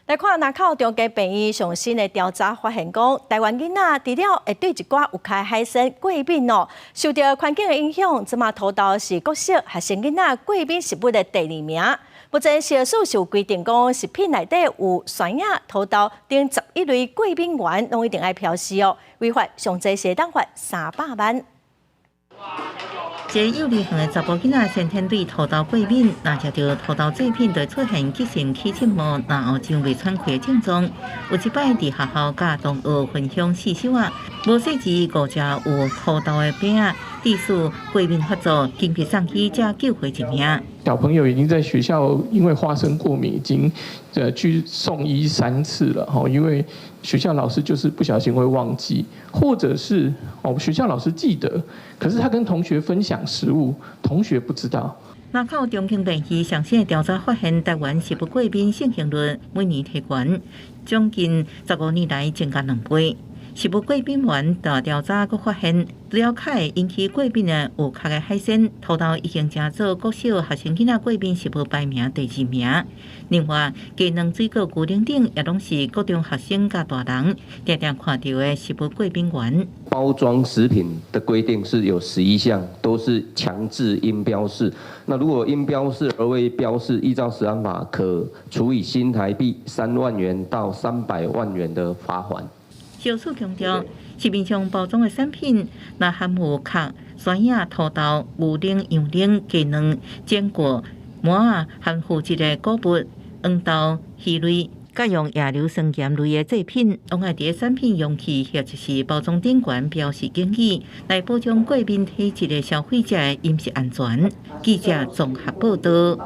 來看林口長庚病院上新的調查發現，講臺灣囡仔除了會對一寡有殼海鮮過敏哦，受著環境的影響，這馬土豆是國小學生囡仔過敏食物的第二名。目前食藥署是有規定講，食品內底有酸葉、土豆等11類過敏原，攏一定愛標示哦。違法上濟是會當罰300萬。一个幼兒園的查埔囡仔先天對土豆過敏，若食著土豆製品，就會出現急性起刺毛，然後上袂喘氣的症狀。有一擺佇學校佮同學分享四手仔，無細緻誤食有土豆的餅仔，致使過敏發作，緊急送醫才救回一命。小朋友已經在學校因為花生過敏，已經去送醫三次了。吼，因為學校老師就是不小心會忘記，或者是哦學校老師記得，可是他跟同學分享食物，同學不知道。林口長庚病院上新的調查發現，臺灣食物過敏盛行率每年提懸，將近15年來增加2倍。食物過敏原大調查閣發現，除了較會引起過敏的有殼的海鮮，土豆已經成做國小學生囡仔過敏食物排名第二名。另外，雞卵、水果、牛奶等也攏是國中學生佮大人定定看著的食物過敏原。包裝食品的規定是有11項，都是強制應標示。那如果應標示而未標示，依照食安法可處以新台幣3萬元到300萬元的罰鍰。食藥署強調，市面上包裝的產品，若含有殼、酸葉、土豆、牛奶、羊奶、雞卵、堅果、麻仔含麩質的穀物、黃豆、魚類，佮用亞硫酸鹽類的製品，攏愛佇產品容器或者是包裝頂懸標示警語，來保障過敏體質的消費者飲食安全。記者綜合報導。